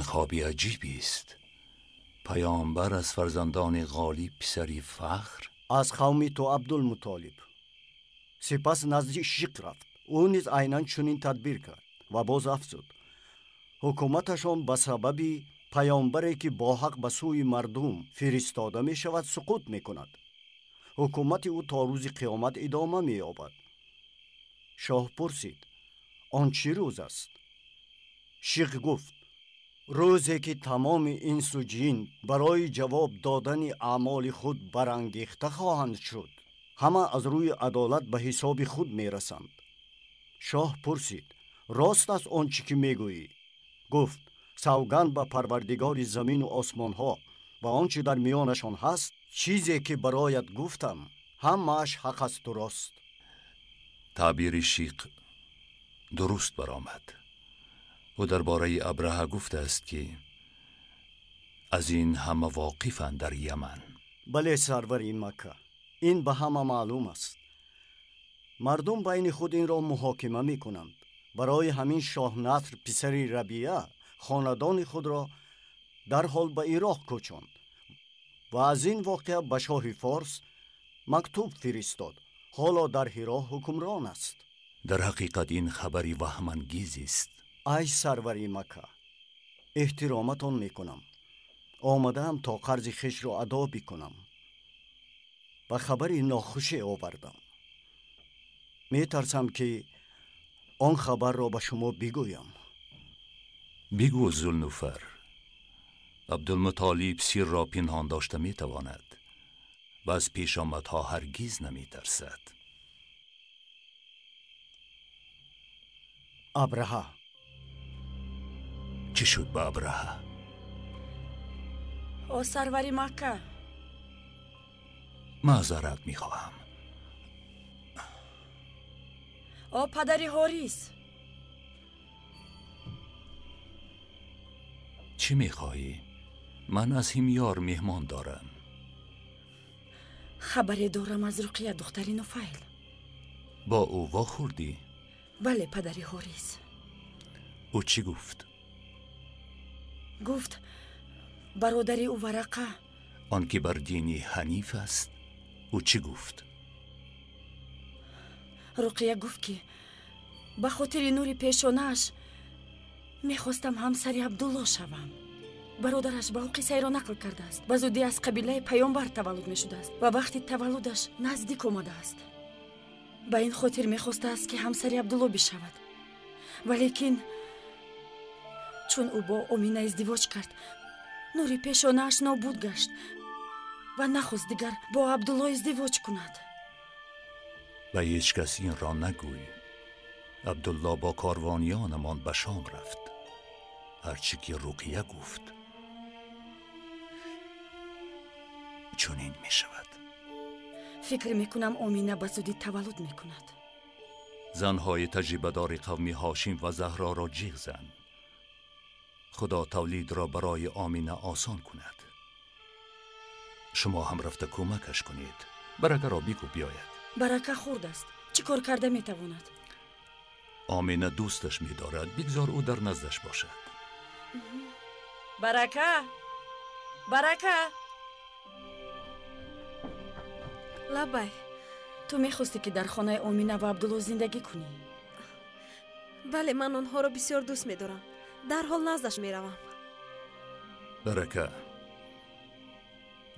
خوابی عجیبی است. پیامبر از فرزندان غالیب پسری فخر، از قوم تو عبدالمطالب. سپس نزد شیق رفت. او نیز عینا چنین تدبیر کرد و باز افزود حکومتشان به سبب پیامبری که با حق به سوی مردم فرستاده می شود سقوط می کند. حکومت او تا روز قیامت ادامه می یابد. شاه پرسید آن چه روز است؟ شیخ گفت روزی که تمام انس و جن برای جواب دادن اعمال خود برانگیخته خواهند شد. همه از روی عدالت به حساب خود می رسند. شاه پرسید راست است آنچه که می گویی؟ گفت سوگند به پروردگار زمین و آسمان ها و آنچه در میانشان هست، چیزی که برایت گفتم همه‌اش حق است و راست. تعبیر شیخ درست برآمد. او درباره ابرهه گفته است که از این همه واقفند در یمن. بله سرور مکه، این به همه معلوم است. مردم بین خود این را محاکمه می کنند. برای همین شاه نصر پسر ربیعه خاندان خود را در حال به عراق کوچاند و از این واقعه به شاه فارس مکتوب فرستاد. حالا در هرا حکمران است. در حقیقت این خبری وهم انگیز است. ای سرور مکه، احترامتان میکنم. آمدم تا قرض خویش را ادا بکنم و خبری ناخوشی آوردم. میترسم که آن خبر را به شما بگویم. بگو ذوالنفر. عبدالمطالب سیر را پنهان داشته میتواند و از پیش آمدها هرگز نمیترسد. ابرهه. چه شد با ابرهه؟ او سروری مکه، معذرت میخواهم. او پدری حریص، چی میخواهی؟ من از همیار مهمان دارم. خبری دارم از رقیه دختری نفیل. با او واخوردی؟ بله پدری حریص. او چی گفت؟ گفت برادری او ورقه، آن که بر دینی حنیف است. او چی گفت؟ رقیه گفت که به خاطر نور پیشانه‌اش میخواستم همسر عبدالله شوم. برادرش به او قصه را نقل کرده است. به زودی از قبیله پیامبر تولد می شده است و وقتی تولدش نزدیک آمده است. به این خاطر میخواسته است که همسر عبدالله بشود، ولیکن چون او با آمینه ازدواج کرد نور پیشانه‌اش نابود گشت و نخواست دیگر با عبدالله ازدواج کند. و هیچ کس این را نگوی. عبدالله با کاروانیانمان به شام رفت. هرچی که رقیه گفت چنین می شود. فکر می کنم آمینه به زودی تولد می کند. زنهای تجربه دار قوم هاشم و زهرا را جیغ زن. خدا تولید را برای آمینه آسان کند. شما هم رفته کمکش کنید. برکه را بگو بیاید. برکه خورد است. چی کار کرده می تواند؟ آمینه دوستش می دارد. بگذار او در نزدش باشد. برکه، برکه. لبای. تو میخواستی که در خانه آمینه و عبدالله زندگی کنی؟ بله، من آنها را بسیار دوست می دارم. در حال نزدش می روم. برکه،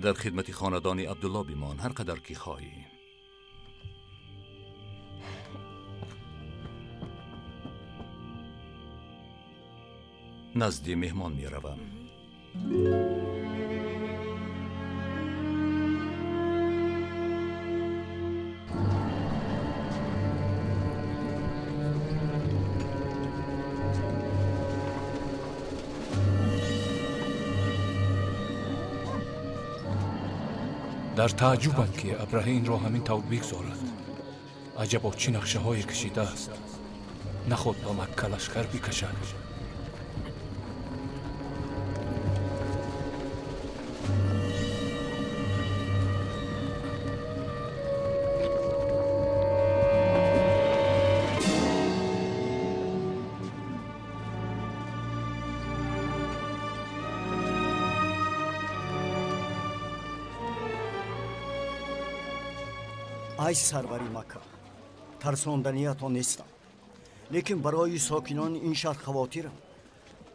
در خدمت خاندان عبدالله بمان هر قدر که خواهی. نزد مهمان می روم. дар тааҷҷубам ки Абраҳа инро ҳамин тавр бигзорад. Аҷабо чӣ нақшаҳое кашидааст. Наход ба Макка лашкар бикашад. Ай сарвари Макка, тарсонданиятон нестам, лекин барои сокинони ин шаҳр хавотирам.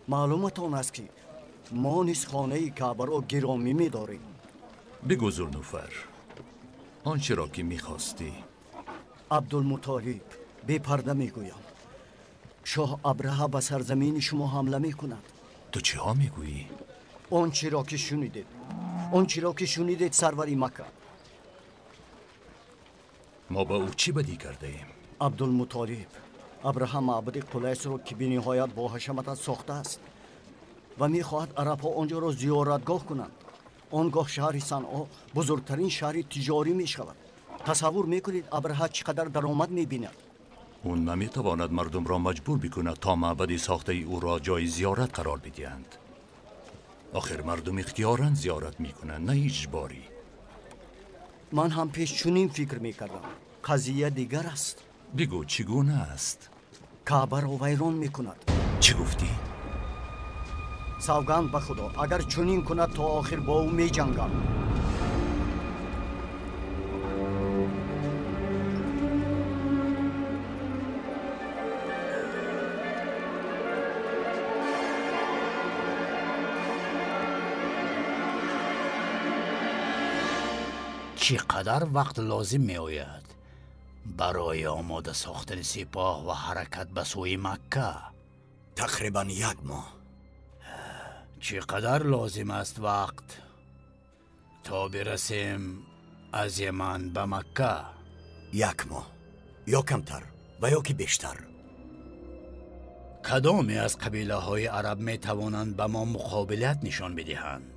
Маълуматон аст, ки мо низ хонаи Каъбаро гиромӣ медорем. Бигӯ, Зулнуфар, он чиро ки мехостӣ. Абдулмутолиб, бепарда мегӯям, шоҳ Абраҳа ба сарзамини шумо ҳамла мекунад. Ту чиҳо мегӯӣ? Он чиро ки шунидед, он чиро ки шунидед, сарвари Макка. Мо ба ӯ чӣ бадӣ кардаем? Абдулмутолиб, Абраҳа маъбади Қулайсро, ки бениҳоят бо ҳашамат аст, сохтааст ва мехоҳад арабҳо он ҷоро зиёратгоҳ кунанд. Он гоҳ шаҳри Санъо бузургтарин шаҳри тиҷорӣ мешавад. Тасаввур мекунед, Абраҳа чӣ қадар даромад мебинад? Ӯ наметавонад мардумро маҷбур бикунад, то маъбади сохтаи ӯро ҷои зиёрат қарор бидиҳанд. Охир мардум ихтиёран зиёрат мекунанд, на иҷборӣ. Ман ҳам пеш чунин фикр мекардам. Қазия дигар аст. Бигӯ, чӣ гуна аст? Каъбаро вайрон мекунад. Чӣ гуфтӣ? Савганд ба Худо, агар чунин кунад, то охир бо ӯ меҷангам. Чӣ қадар вақт лозим меояд барои омода сохтани сипоҳ ва ҳаракат ба сӯи Макка? Тақрибан як моҳ. Чӣ қадар лозим аст вақт то бирасем аз Яман ба Макка? Як моҳ ё камтар ва ё ки бештар. Кадоме аз қабилаҳои араб метавонанд ба мо муқобилат нишон бидиҳанд?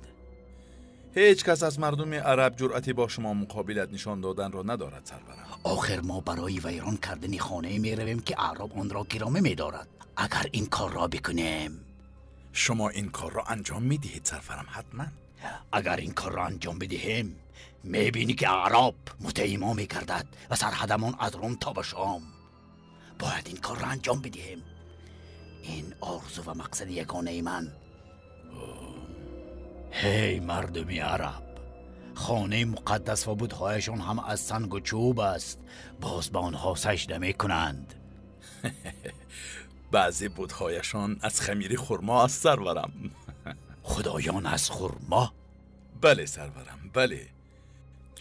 Ҳеҷ кас аз мардуми араб ҷуръати бо шумо муқобилат нишон доданро надорад, сарварам. Охир мо барои вайрон кардани хонае меравем, ки аъроб онро гиромӣ медорад. Агар ин корро бикунем. Шумо ин корро анҷом медиҳед, сарварам, ҳатман. Агар ин корро анҷом бидиҳем, мебинӣ, ки аъроб мутеи мо мегардад ва сарҳадамон аз Рум то ба Шом. Бояд ин корро анҷом бидиҳем. Ин орзу ва мақсади ягонаи ман. Ҳей мардуми араб, хонаи муқаддас ва будҳояшон ҳам аз сангу чӯб аст, боз ба онҳо сажда мекунанд. Баъзе будҳояшон аз хамири хурмо аст, сарварам. Худоён аз хурмо? Бале, сарварам, бале.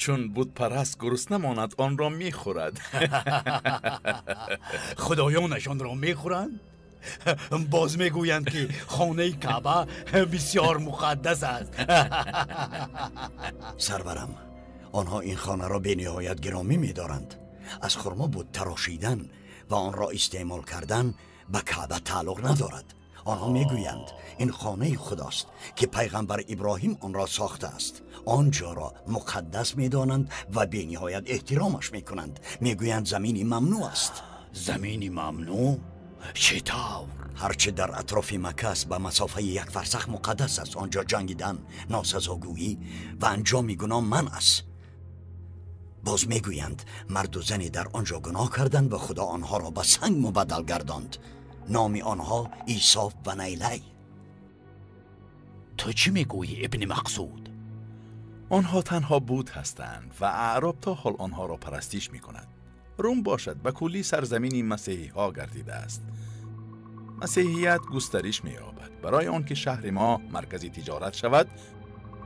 Чун будпараст гурусна монад, онро мехӯрад. Худоёнашонро мехӯранд? Боз мегӯянд, ки хонаи Каъба бисёр муқаддас аст. Сарварам, онҳо ин хонаро бениҳоят гиромӣ медоранд. Аз хурмо буд тарошидан ва онро истеъмол кардан ба Каъба тааллуқ надорад. Онҳо мегӯянд, ин хонаи Худост, ки пайғамбар Иброҳим онро сохтааст. Он ҷоро муқаддас медонанд ва бениҳоят эҳтиромаш мекунанд. Мегӯянд, замини мамнӯъ аст. Замини мамнӯъ? Чӣ тавр? Ҳарчи дар атрофи Макка аст, ба масофаи як фарсах муқаддас аст. Он ҷо ҷангидан, носазогӯӣ ва анҷоми гуноҳ манъ аст. Боз мегӯянд, марду зане дар он ҷо гуноҳ карданд ва Худо онҳоро ба санг мубаддал гардонд. Номи онҳо Исоф ва Найлай. Ту чӣ мегӯӣ, ибни Мақсуд? Онҳо танҳо буд ҳастанд ва аъроб то ҳол онҳоро парастиш мекунад. Рум бошад, ба куллӣ сарзамини масеҳиҳо гардидааст. Масеҳият густариш меёбад. Барои он ки шаҳри мо маркази тиҷорат шавад,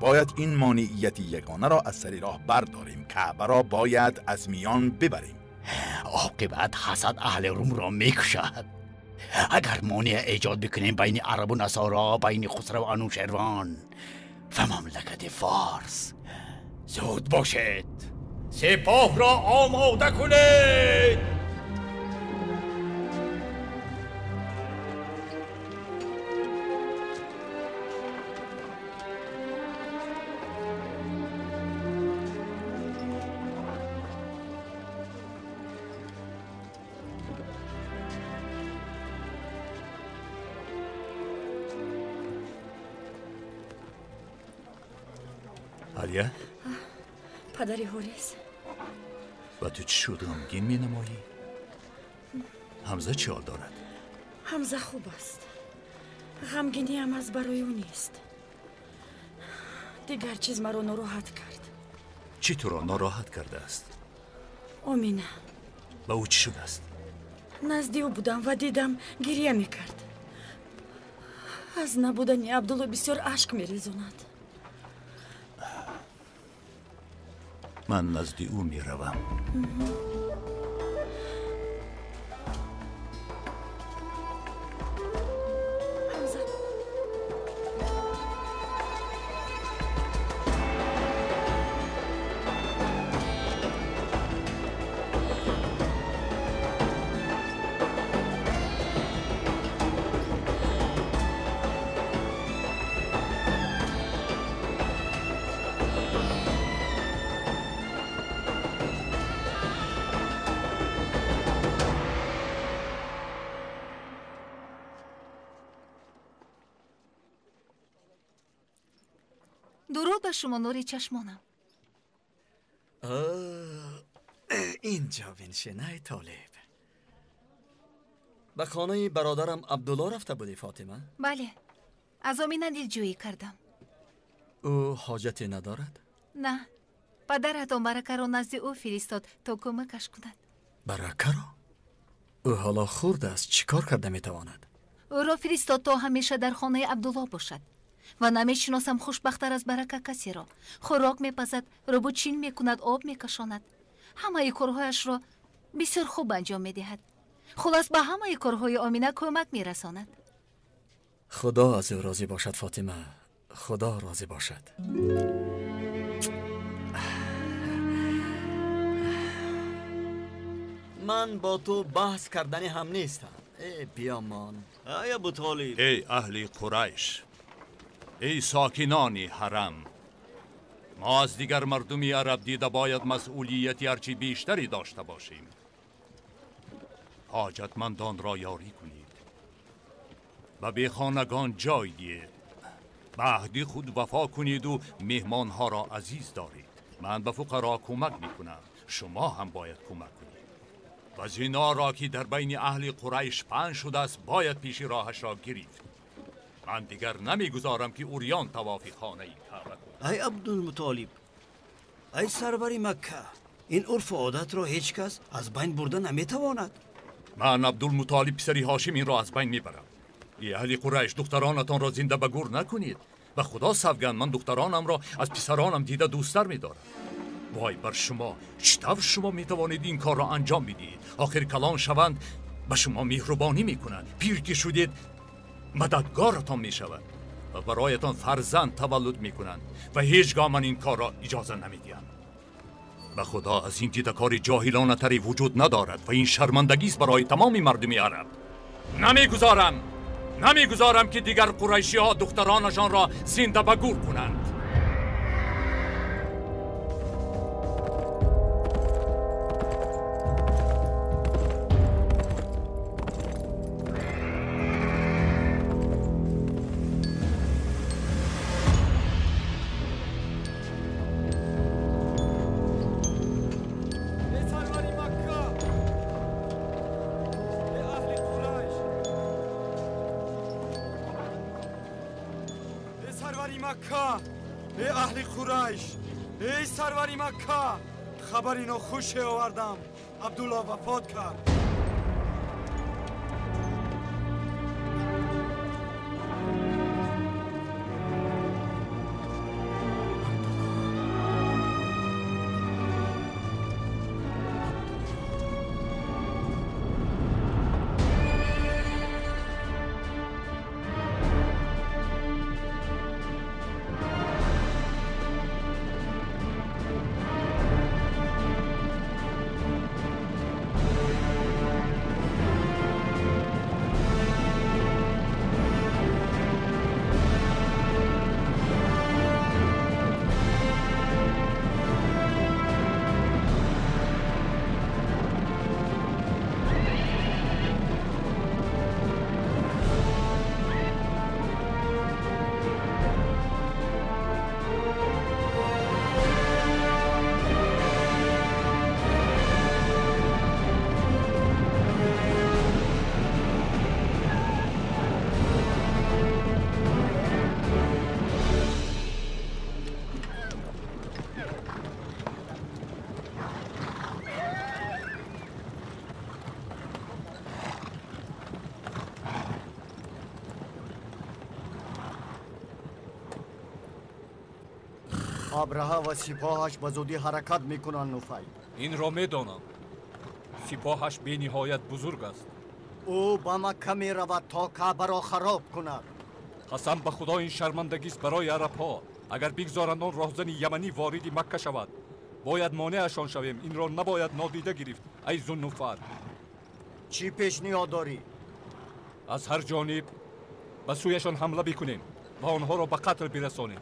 бояд ин монеияти ягонаро аз сари роҳ бардорем. Каъбаро бояд аз миён бибарем. Оқибат ҳасад аҳли Румро мекушад. Агар монеа эҷод бикунем байни арабу насоро, байни Хусраву Анушервон ва мамлакати Форс. Зуд бошед, сипоҳро омода кунед. Алия? Падари Ҳорис. Ба ту чӣ шуд, ғамгин менамоӣ? Ҳамза чӣ ҳол дорад? Ҳамза хуб аст. Ғамгиниам аз барои ӯ нест. Дигар чиз маро нороҳат кард. Чӣ туро нороҳат кардааст? Омина. Ба ӯ чӣ шудааст? Назди ӯ будам ва дидам гирья мекард. Аз набудани Абдулло бисёр ашк мерезонад. Ман назди ӯ меравам. Дуруд ба шумо, нури чашмонам. Инҷо биншин, ай Толиб. Ба хонаи бародарам Абдулло рафта будӣ, Фотима? Бале, аз Омина дилҷӯӣ кардам. Ӯ ҳоҷате надорад? На, падаратон Баракаро назди ӯ фиристод то кӯмакаш кунад. Баракаро? Ӯ ҳоло хурд аст, чӣ кор карда метавонад? Ӯро фиристод то ҳамеша дар хонаи Абдулло бошад. Ва намешиносам хушбахтар аз Барака касеро. Хӯрок мепазад, рӯбучин мекунад, об мекашонад. Ҳамаи корҳояшро бисёр хуб анҷом медиҳад. Хулос, ба ҳамаи корҳои Омина кӯмак мерасонад. Худо аз ӯ розӣ бошад, Фотима. Худо розӣ бошад. Ман бо ту баҳс карданӣ ҳам нестам. Э, биёмон. Ай Абутолиб. Эй аҳли Қурайш, эй сокинони ҳарам, мо аз дигар мардуми араб дида бояд масъулияти ҳарчи бештаре дошта бошем. Ҳоҷатмандонро ёрӣ кунед, ба бехонагон ҷой диҳед, ба аҳди худ вафо кунеду меҳмонҳоро азиз доред. Ман ба фуқаро кӯмак мекунам, шумо ҳам бояд кӯмак кунед. Ва зиноро ки дар байни аҳли Қурайш паҳн шудааст, бояд пеши роҳашро гирифт. Ман дигар намегузорам ки урён тавофи хонаи Каъба кунад. Ай Абдулмутолиб, ай сарвари Макка, ин урфу одатро ҳеҷ кас аз байн бурда наметавонад. Ман Абдулмутолиб писари Ҳошим инро аз байн мебарам. Эй аҳли Қурайш, духтаронатонро зинда ба гур накунед. Ба Худо савганд, ман духтаронамро аз писаронам дида дӯсттар медорам. Вой бар шумо, чӣ тавр шумо метавонед ин корро анҷом бидиҳед? Охир калон шаванд, ба шумо меҳрубонӣ мекунанд. Пир ки шудед, мададгоратон мешавад ва бароятон фарзанд таваллуд мекунанд ва ҳеҷ гоҳ ман ин корро иҷоза намедиҳам. Ба Худо, аз ин дида кори ҷоҳилонатаре вуҷуд надорад ва ин шармандагист барои тамоми мардуми араб. Намегузорам ки дигар қурайшиҳо духтаронашонро зинда ба гур кунанд. Хабари нохуше овардам. Абдулло вафот кард. Абраҳа ва сипоҳаш ба зудӣ ҳаракат мекунанд, Нуфайл. Инро медонам. Сипоҳаш бениҳоят бузург аст. Ӯ ба Макка меравад то Каъбаро хароб кунад. Қасам ба Худо, ин шармандагист барои арабҳо. Агар бигзоранд он роҳзани яманӣ вориди Макка шавад, бояд монеашон шавем. Инро набояд нодида гирифт, ай Зуннуфар. Чӣ пешниҳод дорӣ? Аз ҳар ҷониб ба сӯяшон ҳамла бикунем ва онҳоро ба қатл бирасонем.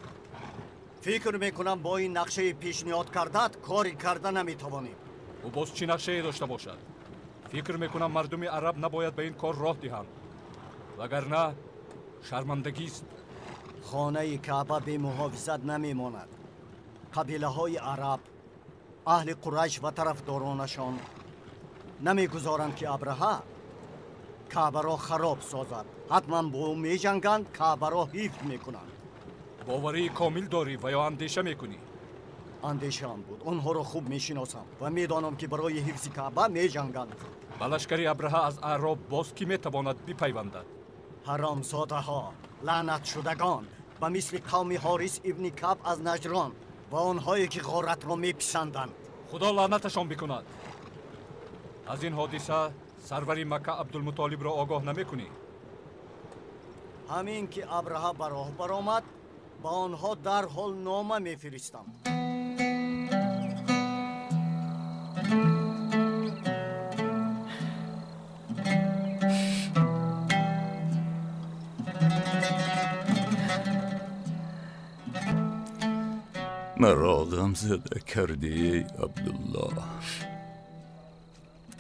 Фикр мекунам бо ин нақшаи пешниҳод кардаат кори карда наметавонем. Ӯ боз чӣ нақшае дошта бошад? Фикр мекунам мардуми араб набояд ба ин кор роҳ диҳанд, вагарна шармандагист. Хонаи Каъба бемуҳофизат намемонад. Қабилаҳои араб, аҳли Қурайш ва тарафдоронашон намегузоранд, ки Абраҳа Каъбаро хароб созад. Ҳатман бо ӯ меҷанганд, Каъбаро ҳифз мекунанд. Боварии комил дорӣ ва ё андеша мекунӣ? Андешаам буд. Онҳоро хуб мешиносам ва медонам, ки барои ҳифзи Каъба меҷанганд. Ба лашкари Абраҳа аз аъроб боз кӣ метавонад бипайвандад? Ҳаромзодаҳо, лаънатшудагон, ба мисли қавми Ҳорис ибни Каб аз Наҷрон ва онҳое, ки ғоратро меписанданд. Худо лаънаташон бикунад. Аз ин ҳодиса сарвари Макка Абдулмутолибро огоҳ намекунӣ? Ҳамин ки Абраҳа ба роҳ баромад, ба онҳо дарҳол нома мефиристам. Маро ғамзада кардӣ, эй Абдуллоҳ.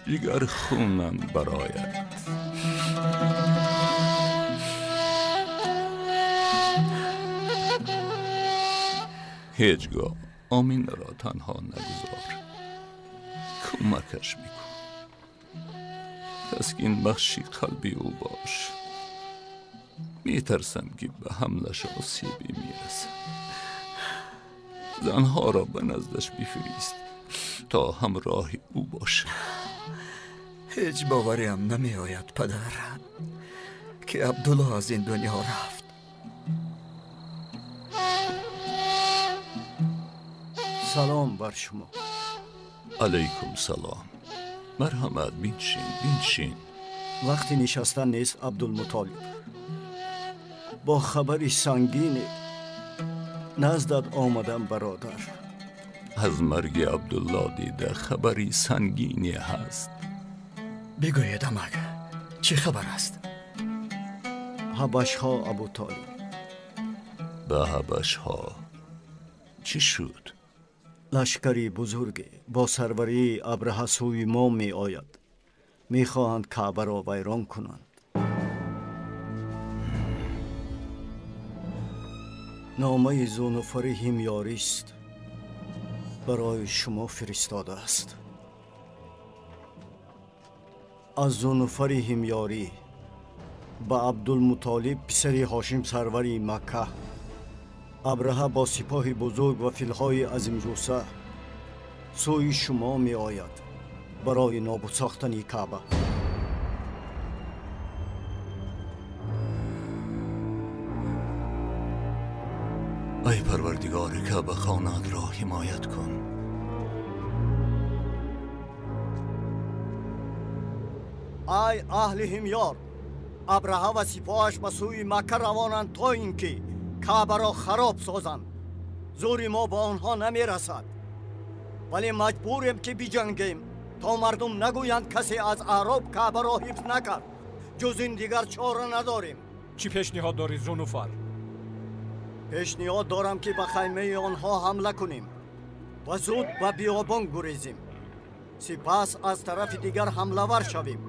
Ҷигархунам барояд. Ҳеҷ гоҳ Оминаро танҳо нагузор. Кӯмакаш бикун. Таскинбахши қалби ӯ бош. Метарсам, ки ба ҳамлаш осебе мерасад. Занҳоро ба наздаш бифирист то ҳамроҳи ӯ бошад. Ҳеҷ бовариам намеояд, падар, ки Абдуллоҳ аз ин дунё рафт. Салом бар шумо. Алайкум салом. Марҳамат, биншин, биншин. Вақти нишастан нест, Абдулмутолиб. Бо хабари сангине наздат омадам, бародар. Аз марги Абдуллоҳ дида хабари сангине ҳаст. Бигӯед, амак, чӣ хабар аст? Ҳабашҳо, Абутолиб. Ба ҳабашҳо чӣ шуд? Лашкари бузурге бо сарварии Абраҳа сӯи мо меояд. Мехоҳанд Каъбаро вайрон кунанд. Номаи Зунуфари ҳимёрист барои шумо фиристодааст. Аз Зунуфари ҳимёрӣ ба Абдулмутолиб, писари Ҳошим, сарвари Макка. Абраҳа бо сипоҳи бузург ва филҳои азимҷусса сӯи шумо меояд барои нобуд сохтани Каъба. Ай Парвардигор, Каъба хонаатро ҳимоят кун. Ай аҳли ҳимёр, Абраҳа ва сипоҳаш ба сӯи Макка равонанд то ин ки Каъбаро хароб созанд. Зӯри мо ба онҳо намерасад, вале маҷбурем, ки биҷангем то мардум нагӯянд касе аз аъроб Каъбаро ҳифз накард. Ҷуз ин дигар чора надорем. Чӣ пешниҳод дорӣ, Зунуфар? Пешниҳод дорам, ки ба хаймаи онҳо ҳамла кунем ва зуд ба биёбон гурезем. Сипас аз тарафи дигар ҳамлавар шавем.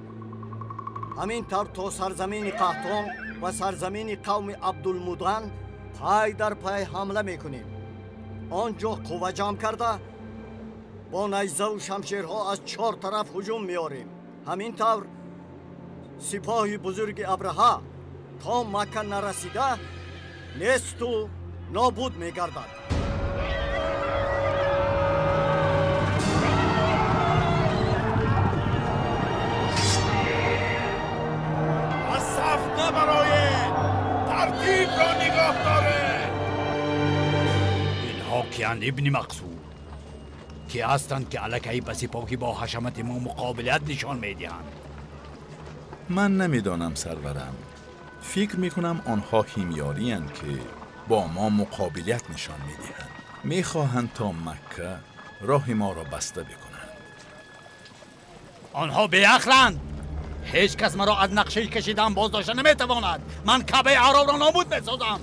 Ҳамин тавр то сарзамини Қаҳтон ва сарзамини қавми Абдулмудан пай дар пай ҳамла мекунем. Он ҷо қувва ҷамъ карда бо найзаву шамшерҳо аз чор тараф ҳуҷум меорем. Ҳамин тавр сипоҳи бузурги Абраҳа то Макка нарасида несту нобуд мегардад. Аз саф набароед, тартибро нигоҳ доред. Инҳо ки медиҳанд ибни Мақсуд? Ки ҳастанд ки аллакай ба сипоҳи бо ҳашамати мо муқобилият нишон медиҳанд? Ман намедонам сарварам. Фикр мекунам онҳо ҳимёриянд ки бо мо муқобилият нишон медиҳанд. Мехоҳанд то Макка роҳи моро баста бикунанд. Онҳо беақланд. Ҳеҷ кас маро аз нақшаи кашидан боздошта наметавонад. Ман Каъбаи аъробро нобуд месозам.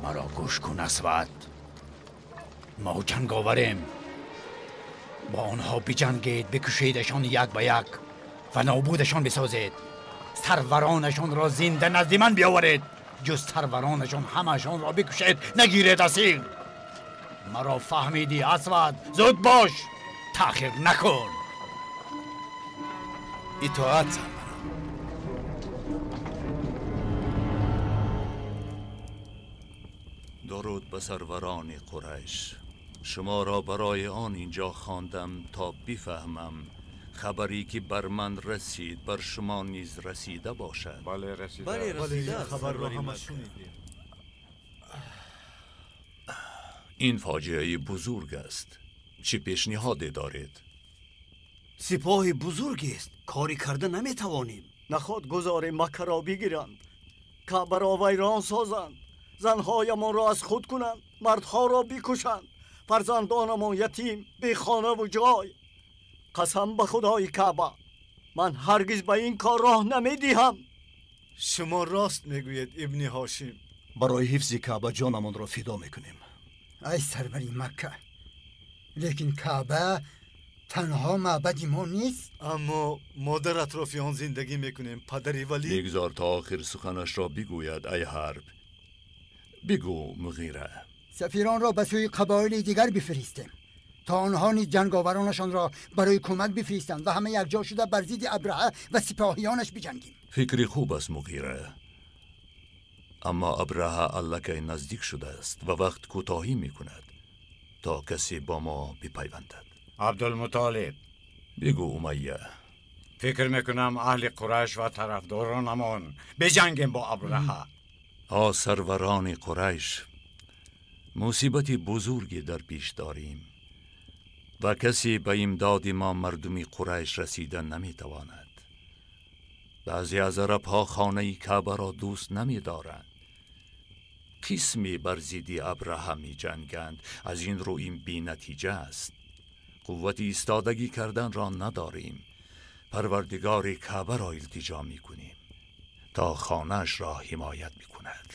Маро гӯш кун Асвад. Мо ҷанговарем. Бо онҳо биҷангед, бикушедашон як ба як ва нобудашон бисозед. Сарваронашонро зинда назди ман биёваред. Ҷуз сарваронашон ҳамаашонро бикушед, нагиред асир. Маро фаҳмидӣ Асвад? Зуд бош, таъхир накун. Итоат сарварам. Дуруд ба сарварони Қурайш. Шуморо барои он инҷо хондам то бифаҳмам хабаре ки бар ман расид бар шумо низ расида бошад. Бале расида. Бале расида, хабарро ҳама шунидем. Ин фоҷиаи бузург аст. Чӣ пешниҳоде доред? Сипоҳи бузургест, корӣ карда наметавонем. Наход гузорем Маккаро бигиранд, Каъбаро вайрон созанд, занҳоямонро аз худ кунанд, мардҳоро бикушанд, фарзандонамон ятим, бехонаву ҷой. Қасам ба худои Каъба, ман ҳаргиз ба ин кор роҳ намедиҳам. Шумо рост мегӯед ибни Ҳошим. Барои ҳифзи Каъба ҷонамонро фидо мекунем. Ай сарвари Макка, лекин Каъба танҳо маъбади мо нест. Аммо мо дар атрофи он зиндагӣ мекунем, падари Валид. Бигзор то охир суханашро бигӯяд, ай Ҳарб. Бигӯ Муғира. Сафиронро ба сӯи қабоили дигар бифиристем то онҳо низ ҷанговаронашонро барои кӯмак бифиристанд ва ҳама якҷо шуда бар зидди Абраҳа ва сипоҳиёнаш биҷангем. Фикри хуб аст Муғира, аммо Абраҳа аллакай наздик шудааст ва вақт кӯтоҳӣ мекунад то касе бо мо бипайвандад. Абдулмутолиб. Бигӯ Умайя. Фикр мекунам аҳли Қурайш ва тарафдоронамон биҷангем бо Абраҳа. О сарварони Қурайш, мусибати бузурге дар пеш дорем ва касе ба имдоди мо мардуми Қурайш расида наметавонад. Баъзе аз арабҳо хонаи Каъбаро дӯст намедоранд. Қисме бар зидди Абраҳа меҷанганд. Аз ин рӯ ин бенатиҷа аст. Қуввати истодагӣ карданро надорем. Парвардигори Каъбаро илтиҷо мекунем то хонаашро ҳимоят бикунад.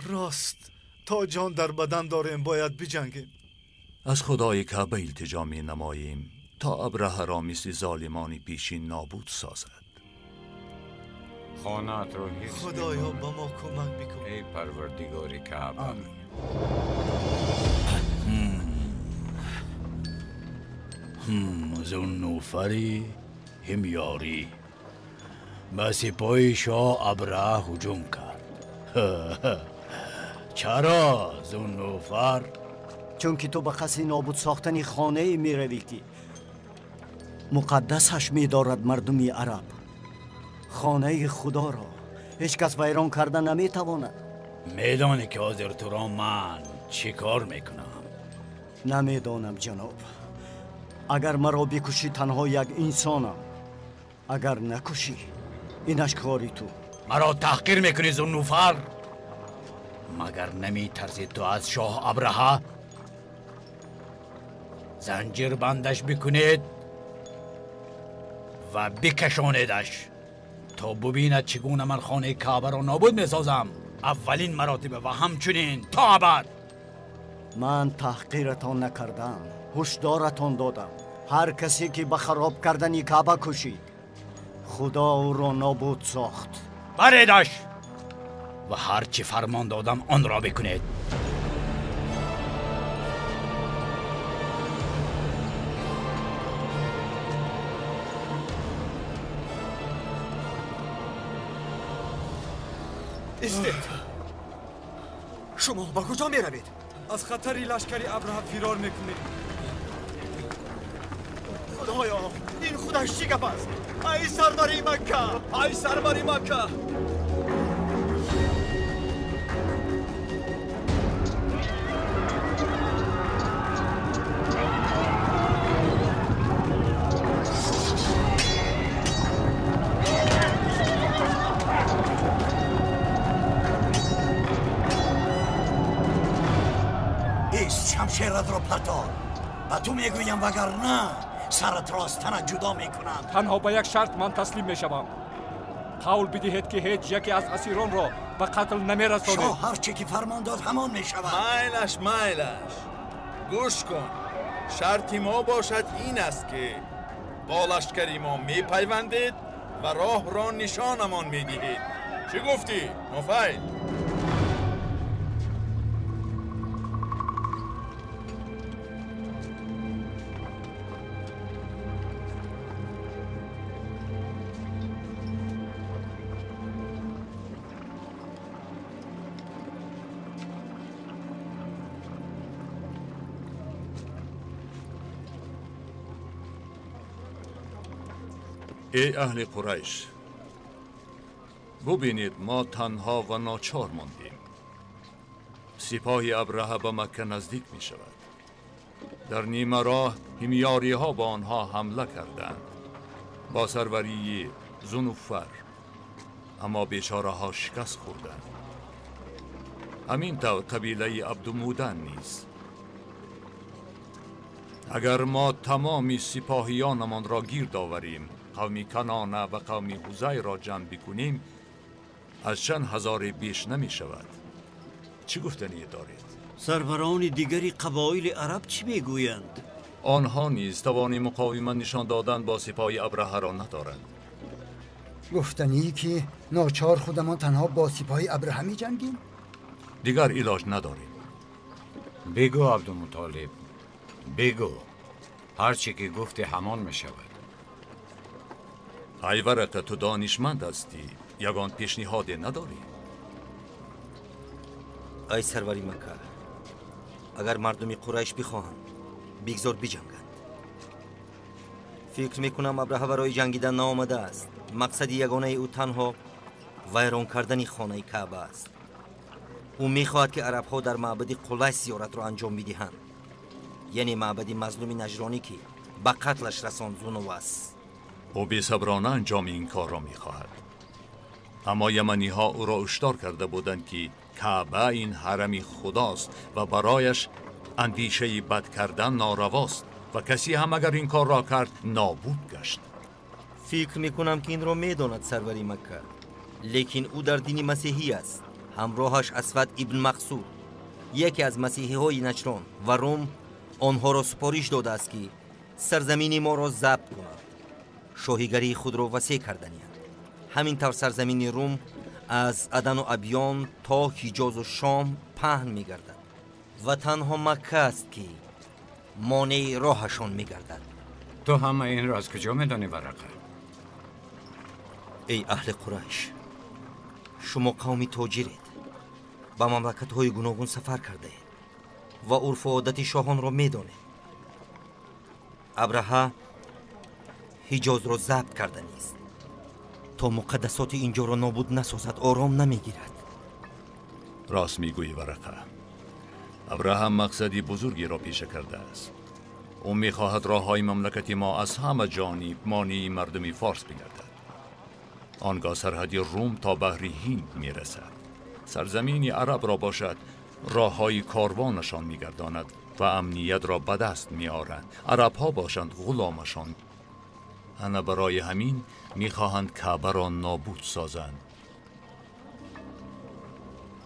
Рост, то ҷон дар бадан дорем бояд биҷангем. Аз худои Каъба илтиҷо менамоем то Абраҳаро мисли золимони пешин нобуд созад. Хонаатро ҳифз Худоё, ба мо кӯмак бикун. Эй Парвардигори Каъба. Зуннуфари ҳимёрӣ ба сипоҳи шоҳ Абраҳа ҳуҷум кард. Чаро Зуннуфар? Чунки ту ба қасди нобуд сохтани хонае меравӣ ки муқаддасаш медорад мардуми араб. Хонаи худоро ҳеҷ кас вайрон карда наметавонад. Медонӣ ки ҳозир туро ман чӣ кор мекунам? Намедонам ҷаноб. Агар маро бикушӣ танҳо як инсонам, агар накушӣ инаш кори ту. Маро таҳқир мекунӣ Зуннуфар? Магар наметарсӣ ту аз шоҳ Абраҳа? Занҷир бандаш бикунед ва бикашонедаш то бубинад чӣ гуна ман хонаи Каъбаро нобуд месозам. Аввалин маротиба ва ҳамчунин то абад. Ман таҳқиратон накардам, ҳушдоратон додам. Ҳар касе ки ба хароб кардани Каъба кушид, худо ӯро нобуд сохт. Баредаш ва ҳар чӣ фармон додам онро бикунед. Истед! Шумо ба куҷо меравед? Аз хатари лашкари Абраҳа фирор мекунем. Худоё, ин худаш чӣ гап аст? Ай сарвари Макка! Ай сарвари Макка! Шамшератро партор. Ба ту мегӯям, вагарна сарат ро аз танат ҷудо мекунам. Танҳо ба як шарт ман таслим мешавам. Қавл бидиҳед, ки ҳеҷ яке аз асиронро ба қатл намерасонед. Шоҳ ҳарче ки фармон дод, ҳамон мешавад. Майлаш, майлаш, гӯш кун. Шарти мо бошад ин аст, ки бо лашкари мо мепайвандед ва роҳро нишонамон медиҳед. Чӣ гуфтӣ, Нуфайл? Эй аҳли Қурайш, бубинед, мо танҳо ва ночор мондем. Сипоҳи Абраҳа ба Макка наздик мешавад. Дар нима роҳ ҳимёриҳо ба онҳо ҳамла карданд бо сарварии Зунуфар, аммо бечораҳо шикаст хӯрданд. Ҳамин тавр қабилаи Абдумудан низ. Агар мо тамоми сипоҳиёнамонро гирд оварем, қавми Канона ва қавми Ҳузайро ҷамъ бикунем, аз чанд ҳазоре беш намешавад. Чӣ гуфтание доред? Сарварони дигари қабоили араб чӣ мегӯянд? Онҳо низ тавони муқовимат нишон додан бо сипоҳи Абраҳаро надоранд. Гуфтанӣ, ки ночор худамон танҳо бо сипоҳи Абраҳа меҷангем? Дигар илоҷ надорем. Бигӯ, Абдумутолиб, бигӯ. Ҳарче ки гуфти, ҳамон мешавад. Ай Варақа, ту донишманд ҳастӣ, ягон пешниҳоде надорӣ? Ай сарвари Макка, агар мардуми Қурайш бихоҳанд, бигзор биҷанганд. Фикр мекунам, Абраҳа барои ҷангидан наомадааст. Мақсади ягонаи ӯ танҳо вайрон кардани хонаи Каъба аст. Ӯ мехоҳад, ки арабҳо дар маъбади Қулайс зиёратро анҷом бидиҳанд, яъне маъбади мазлуми наҷронӣ, ки ба қатлаш расонд Зунувас. Ӯ бесаброна анҷоми ин корро мехоҳад, аммо яманиҳо ӯро ҳушдор карда буданд, ки Каъба ин ҳарами худост ва барояш андешаи бад кардан норавост ва касе ҳам агар ин корро кард, нобуд гашт. Фикр мекунам, ки инро медонад, сарвари Макка, лекин ӯ дар дини масеҳӣ аст. Ҳамроҳаш Асвад ибн Мақсуд, яке аз масеҳиҳои Наҷрон ва Рум, онҳоро супориш додааст, ки сарзамини моро забт кунанд, шоҳигарии худро васеъ карданианд. Ҳамин тавр сарзамини Рум аз Адану Абён то Ҳиҷозу Шом паҳн мегардад ва танҳо Макка аст, ки монеи роҳашон мегардад. Ту ҳама инро аз куҷо медонӣ, Варақа? Эй аҳли Қурайш, шумо қавми тоҷиред, ба мамлакатҳои гуногун сафар кардаед ва урфу одати шоҳонро медонед. Абраҳа Ҳиҷозро забт карданист. То муқаддасоти ин ҷоро нобуд насозад, ором намегирад. Рост мегӯӣ, Варақа. Абраҳам мақсади бузургеро пеша кардааст. Ӯ мехоҳад роҳҳои мамлакати мо аз ҳама ҷониб монеи мардуми форс бигардад. Он гоҳ сарҳади Рум то баҳри Ҳинд мерасад. Сарзамини арабро бошад, роҳҳои корвонашон мегардонад ва амниятро ба даст меоранд. Арабҳо бошанд ғуломашон. Ана барои ҳамин мехоҳанд Каъбаро нобуд созанд.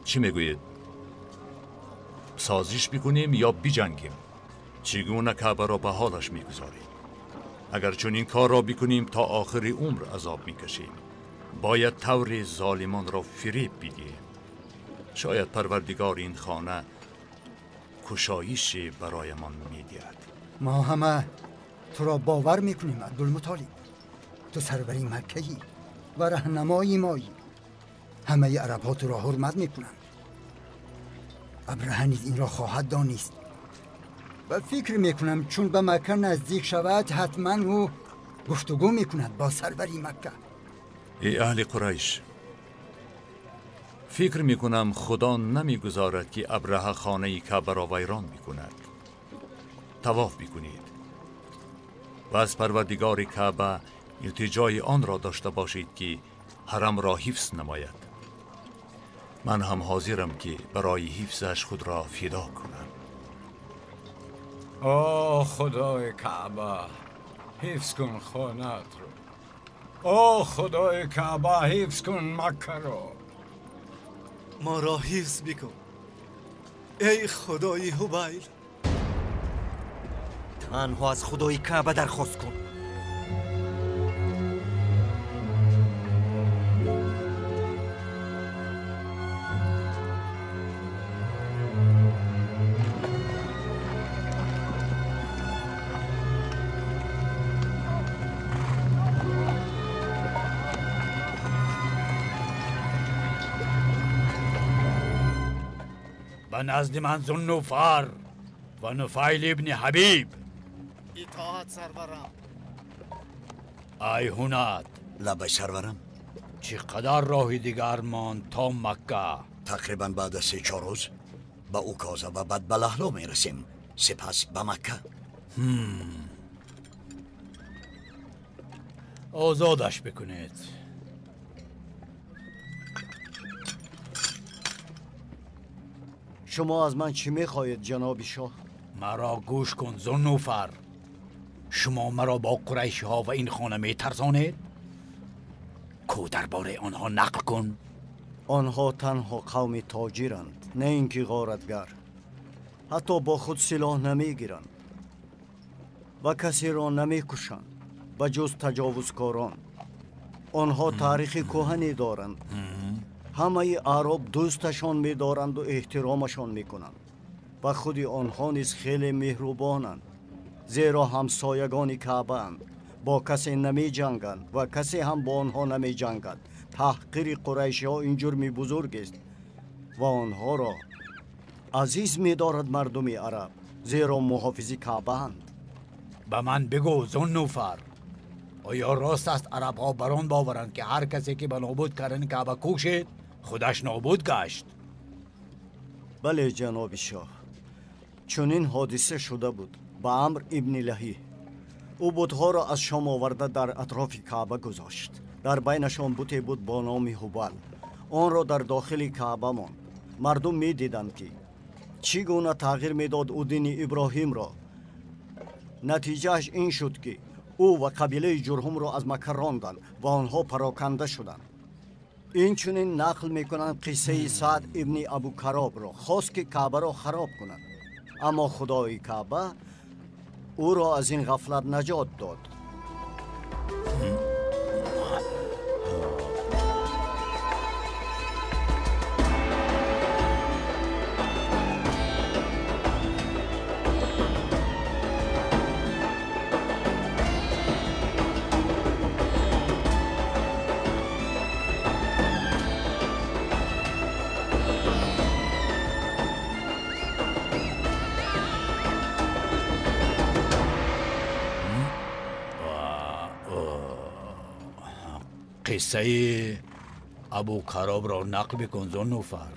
Чӣ мегӯед? Созиш бикунем ё биҷангем? Чӣ гуна Каъбаро ба ҳолаш мегузорем? Агар чунин корро бикунем, то охири умр азоб мекашем. Бояд тавре золимонро фиреб бидиҳем. Шояд Парвардигори ин хона кушоише бароямон медиҳад. Мо ҳама туро бовар мекунем, Абдулмутолиб. Ту сарвари Маккаӣ ва раҳнамои моӣ. Ҳамаи арабҳо туро ҳурмат мекунанд. Абраҳа низ инро хоҳад донист ва фикр мекунам, чун ба Макка наздик шавад, ҳатман ӯ гуфтугӯ мекунад бо сарвари Макка. Эй аҳли Қурайш, фикр мекунам, Худо намегузорад, ки Абраҳа хонаи Каъбаро вайрон бикунад. Тавоф бикунед ва аз Парвардигори Каъба илтиҷои онро дошта бошед, ки ҳарамро ҳифз намояд. Ман ҳам ҳозирам, ки барои ҳифзаш худро фидо кунам. О Худои Каъба, ҳифз кун хонаатро. О Худои Каъба, ҳифз кун Маккаро. Моро ҳифз бикун, эй Худои Ҳубайл. Танҳо аз Худои Каъба дархост кун. Ба назди ман Зуннуфар ва Нуфайл ибни Ҳабиб. Итоат, сарварам. Ай Ҳунат. Лабай, сарварам. Чӣ қадар роҳи дигар монд то Макка? Тақрибан баъд аз 3-4 рӯз ба Указа ва баъд ба Лаҳло мерасем, сипас ба Макка. Озодаш бикунед. Шумо аз ман чӣ мехоҳед, ҷаноби шоҳ? Маро гӯш кун, Зуннуфар. Шумо маро бо қурайшиҳо ва ин хона метарсонед? Ку дар бораи онҳо нақл кун. Онҳо танҳо қавми тоҷиранд, на ин ки ғоратгар. Ҳатто бо худ силоҳ намегиранд ва касеро намекушанд ба ҷуз таҷовузкорон. Онҳо таърихи кӯҳане доранд. Ҳамаи аъроб дӯсташон медоранду эҳтиромашон мекунанд ва худи онҳо низ хеле меҳрубонанд, зеро ҳамсоягони Каъбаанд. Бо касе намеҷанганд ва касе ҳам бо онҳо намеҷангад. Таҳқири қурайшиҳо ин ҷурми бузургест ва онҳоро азиз медорад мардуми араб, зеро муҳофизи Каъбаанд. Ба ман бигӯ, Зуннуфар, оё рост аст арабҳо бар он боваранд, ки ҳар касе ки ба нобуд кардани Каъба кӯшид, худаш нобуд гашт? Бале, ҷаноби шоҳ, чунин ҳодиса шуда буд ба Амр ибни Лаҳӣ. Ӯ бутҳоро аз Шом оварда дар атрофи Каъба гузошт. Дар байнашон буте буд бо номи Ҳубал. Онро дар дохили Каъба монд. Мардум медиданд, ки чӣ гуна тағйир медод ӯ дини Иброҳимро. Натиҷааш ин шуд, ки ӯ ва қабилаи Ҷурҳумро аз Макка ронданд ва онҳо пароканда шуданд. Инчунин нақл мекунанд қиссаи Саъд ибни Абукаробро. Хост, ки Каъбаро хароб кунад, аммо Худои Каъба ӯро аз ин ғафлат наҷот дод. Қиссаи Абукаробро нақл бикун, Зуннуфар.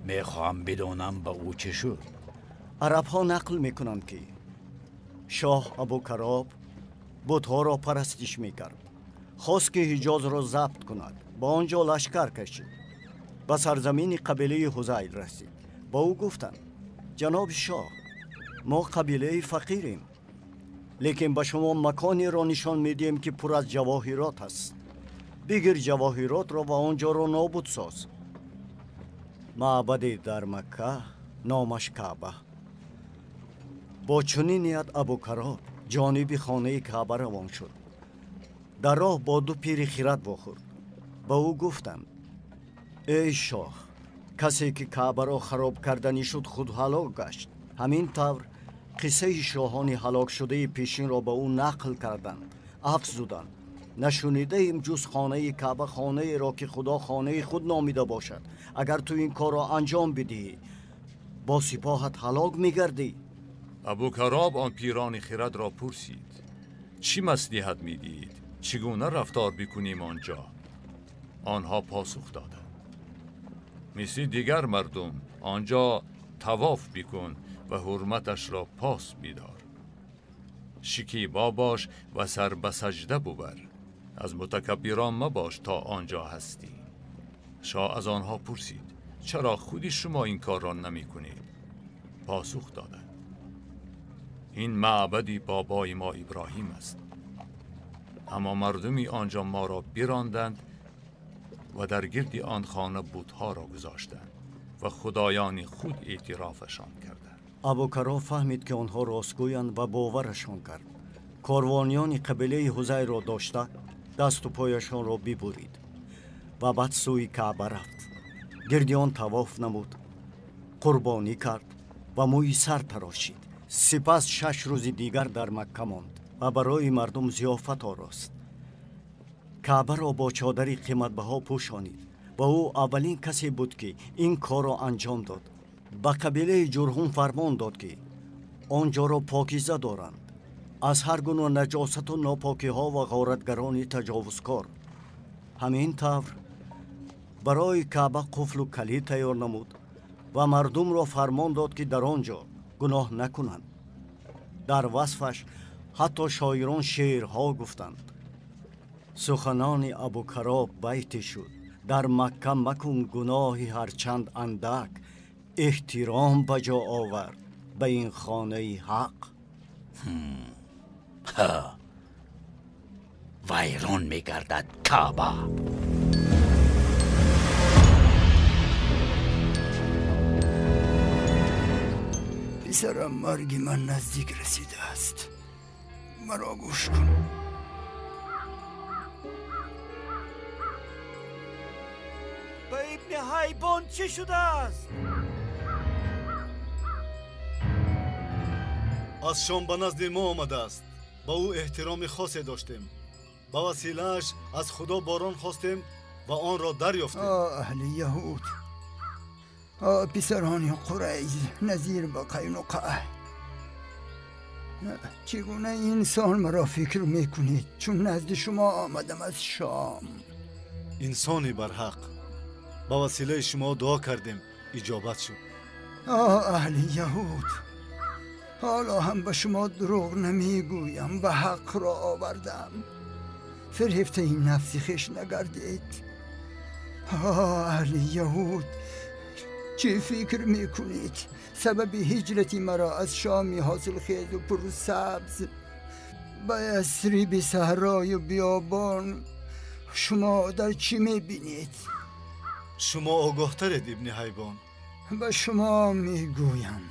Мехоҳам бидонам, ба ӯ чӣ шуд. Арабҳо нақл мекунанд, ки шоҳ Абукароб бутҳоро парастиш мекард. Хост, ки Ҳиҷозро забт кунад. Ба он ҷо лашкар кашид. Ба сарзамини қабилаи Ҳузайл расид. Ба ӯ гуфтанд: ҷаноби шоҳ, мо қабилаи фақирем, лекин ба шумо маконеро нишон медиҳем, ки пур аз ҷавоҳирот аст. Бигир ҷавоҳиротро ва он ҷоро нобуд соз. Маъбаде дар Макка, номаш Каъба. Бо чунин ният Абукароб ҷониби хонаи Каъба равон шуд. Дар роҳ бо ду пири хирад вохӯрд. Ба ӯ гуфтанд: эй шоҳ, касе ки Каъбаро хароб карданӣ шуд, худ ҳалок гашт. Ҳамин тавр қиссаи шоҳони ҳалокшудаи пешинро ба ӯ нақл карданд, афзуданд: нашунидаем ҷуз хонаи Каъба хонаеро, ки Худо хонаи худ номида бошад. Агар ту ин корро анҷом бидиҳӣ, бо сипоҳат ҳалок мегардӣ. Абукароб он пирони хирадро пурсид: чӣ маслиҳат медиҳед? Чӣ гуна рафтор бикунем онҷо? Онҳо посух доданд: мисли дигар мардум онҷо тавоф бикун ва ҳурматашро пос бидор. Шикиба бош ва сар ба саҷда бубар. Аз мутакаббирон мабош то онҷо ҳастӣ. Шоҳ аз онҳо пурсид: чаро худи шумо ин корро намекунед? Посух доданд: Ин маъбади бобои мо Иброҳим аст. Аммо мардуми он ҷо моро биронданд ва дар гирди он хона бутҳоро гузоштанд ва худоёни худ эътирофашон карданд. Абукаро фаҳмид, ки онҳо ростгӯянд ва боварашон кард. Корвониёни қабилаи Ҳузайрро дошта, дасту пояшонро бибурид ва баъд сӯи Каъба рафт. Гирди он тавоф намуд, қурбонӣ кард ва мӯи сар тарошид. Сипас 6 рӯзи дигар дар Макка монд ва барои мардум зиёфат орост. Каъбаро бо чодари қиматбаҳо пӯшонид ва ӯ аввалин касе буд, ки ин корро анҷом дод. Ба қабилаи Ҷурҳум фармон дод, ки он ҷоро покиза доранд аз ҳар гуна наҷосату нопокиҳо ва ғоратгарони таҷовузкор. Ҳамин тавр барои Каъба қуфлу калид тайёр намуд ва мардумро фармон дод, ки дар он ҷо гуноҳ накунанд. Дар васфаш ҳатто шоирон шеърҳо гуфтанд. Суханони Абукароб байте шуд: дар Макка макун гуноҳи ҳарчанд андак, эҳтиром ба ҷо овар ба ин хонаи ҳақ. Вайрон мегардад Каъба. Писарам, марги ман наздик расидааст. Маро гӯш кун. Ба Ибни Ҳайбон чӣ шудааст? Аз Шом ба назди мо омадааст. Ба ӯ эҳтироми хосе доштем. Ба василааш аз Худо борон хостем ва онро дарёфтем. О аҳли яҳуд, о писарони Қурайз, назир ба Қайнуқаъ, чӣ гуна инсон маро фикр мекунед, чун назди шумо омадам аз Шом? Инсони барҳақ, ба василаи шумо дуо кардем, иҷобат шуд. О аҳли яҳуд, ҳоло ҳам ба шумо дурӯғ намегӯям ва ҳақро овардам. Фирҳифтаи нафси хеш нагардед. О аҳли яҳуд, чӣ фикр мекунед? Сабаби ҳиҷрати маро аз Шоми ҳосилхезу пурсабз ба Ясриби саҳрою биёбон шумо дар чӣ мебинед? Шумо огоҳтаред, Ибни Ҳайбон. Ба шумо мегӯям,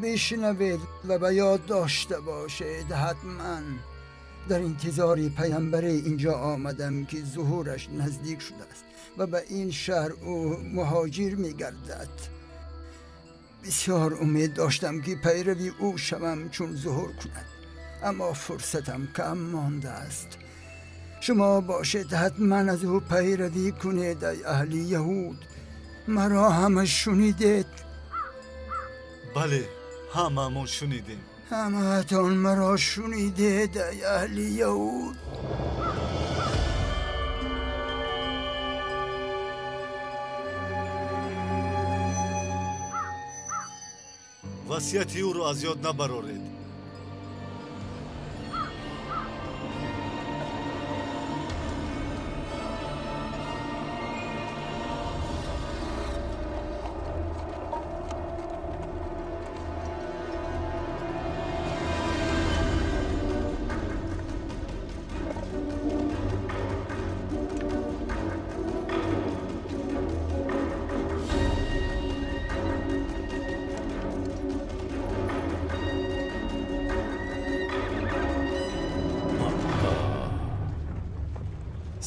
бишнавед ва ба ёд дошта бошед. Ҳатман дар интизори паямбаре инҷо омадам, ки зуҳураш наздик шудааст ва ба ин шаҳр ӯ муҳоҷир мегардад. Бисёр умед доштам, ки пайрави ӯ шавам, чун зуҳур кунад, аммо фурсатам кам мондааст. Шумо бошед, ҳатман аз ӯ пайравӣ кунед. Ай аҳли яҳуд, маро ҳама шунидед? Бале, ҳамаамон шунидем. Ҳамаатон маро шунидед, ай аҳли яҳуд? Васияти ӯро аз ёд набароред.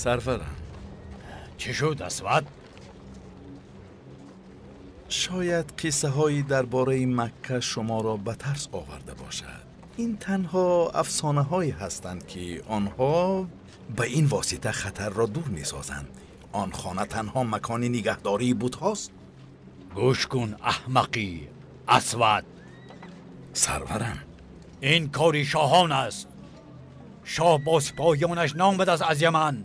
Сарварам, чӣ шуд, Асвад? Шояд қиссаҳои дар бораи Макка шуморо ба тарс оварда бошад. Ин танҳо афсонаҳое ҳастанд, ки онҳо ба ин восита хатарро дур месозанд. Он хона танҳо макони нигаҳдории бутҳост. Гӯш кун, аҳмақӣ Асвад. Сарварам, ин кори шоҳон аст. Шоҳ бо сипоҳиёнаш наомадааст аз Яман.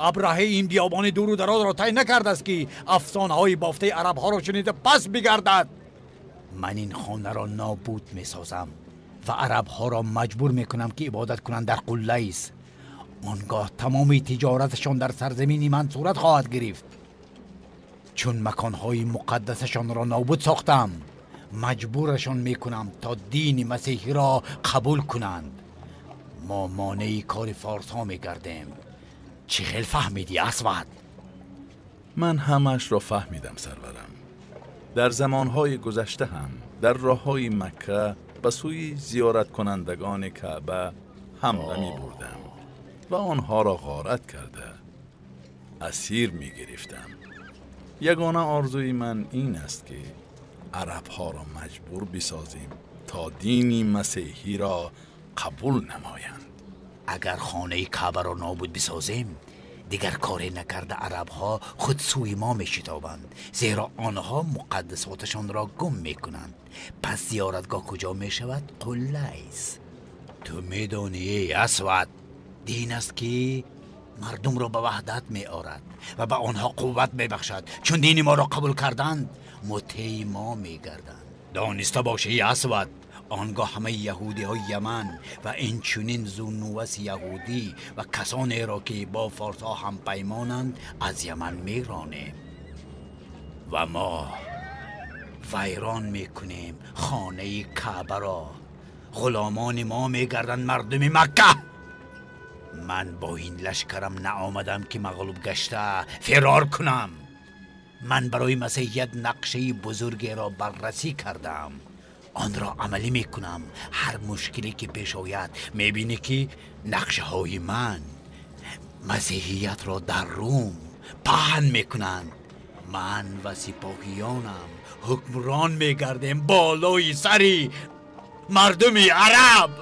Абраҳа ин биёбони дуру дарозро тай накардааст, ки афсонаҳои бофтаи арабҳоро шунида пас бигардад. Ман ин хонаро нобуд месозам ва арабҳоро маҷбур мекунам, ки ибодат кунанд дар Қуллайс. Он гоҳ тамоми тиҷораташон дар сарзамини ман сурат хоҳад гирифт. Чун маконҳои муқаддасашонро нобуд сохтам, Маҷбурашон мекунам то дини масеҳиро қабул кунанд. Мо монеи кори форсҳо мегардем. Чӣ хел фаҳмидӣ, Асвад? Ман ҳамаашро фаҳмидам, сарварам. Дар замонҳои гузашта ҳам дар роҳҳои Макка ба сӯи зиёраткунандагони Каъба ҳамла мебурдам ва онҳоро ғорат карда асир мегирифтам. Ягона орзуи ман ин аст ки арабҳоро маҷбур бисозем то дини масеҳиро қабул намоянд. Агар хонаи Каъбаро нобуд бисозем, дигар коре накарда арабҳо худ сӯи мо мешитобанд, зеро онҳо муқаддасоташонро гум мекунанд. Пас зиёратгоҳ куҷо мешавад? Қуллайс. Ту медонӣ, эй Асвад, дин аст ки мардумро ба ваҳдат меорад ва ба онҳо қувват мебахшад. Чун дини моро қабул карданд, мутеи мо мегарданд. Дониста бош, эй Асвад, он гоҳ ҳамаи яҳудиҳои Яман ва инчунин Зуннуваси яҳудӣ ва касонеро ки бо форсҳо ҳампаймонанд аз Яман меронем ва мо вайрон мекунем хонаи Каъбаро. Ғуломони мо мегарданд мардуми Макка. Ман бо ин лашкарам наомадам ки мағлуб гашта фирор кунам. Ман барои масеҳият нақшаи бузургеро баррасӣ кардам. Онро амалӣ мекунам. Ҳар мушкиле ки пеш ояд, мебинӣ ки нақшаҳои ман масеҳиятро дар Рум паҳн мекунанд. Ман ва сипоҳиёнам ҳукмрон мегардем болои сари мардуми араб.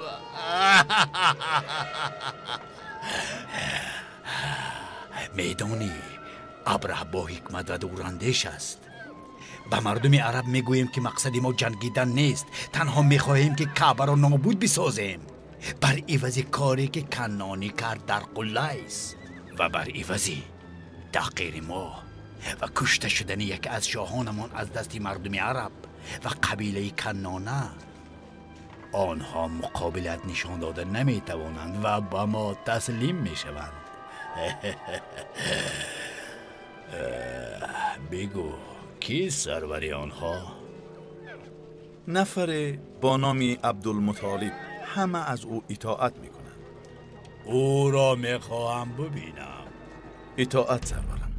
Медонӣ, Абраҳ бо ҳикмат ва дурандеш аст. Ба мардуми араб мегӯем ки мақсади мо ҷангидан нест, танҳо мехоҳем ки Каъбаро нобуд бисозем бар ивази коре ки Каннонӣ кард дар Қуллайс ва бар ивази таҳқири мо ва кушта шудани яке аз шоҳонамон аз дасти мардуми араб ва қабилаи Каннона. Онҳо муқобилат нишон дода наметавонанд ва ба мо таслим мешаванд. Бигӯ, кист сарвари онҳо? Нафаре бо номи Абдулмутолиб. Ҳама аз ӯ итоат мекунанд. Ӯро мехоҳам бубинам. Итоат, сарварам.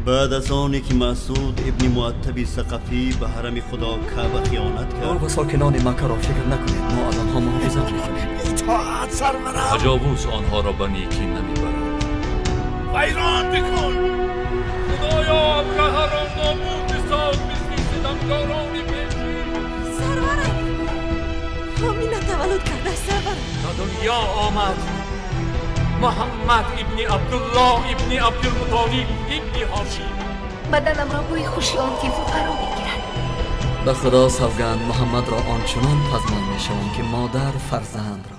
Баъд аз оне ки Масъуд ибни Муаттаби Сақафӣ ба ҳарами Худо Каъба хиёнат кард, ва сокинони Маккаро фикр накунед, мо аз онҳо муҳофизат мекунем. Итоат, сарварам. Таҷовуз онҳоро ба некӣ намебарад. Вайрон бикун. Худоё, Абраҳаро нобуд бисоз мисли ситамкорони пешин. Сарварам, Омина таваллуд кардааст, сарварам. Ба дунё омад Муҳаммад ибни Абдуллоҳ ибни Абдулмутолиб ибни Ҳошим. Баданамро бӯи хуши он тифл фаро мегирад. Ба Худо савганд, Муҳаммадро ончунон пазмон мешавам ки модар фарзандро.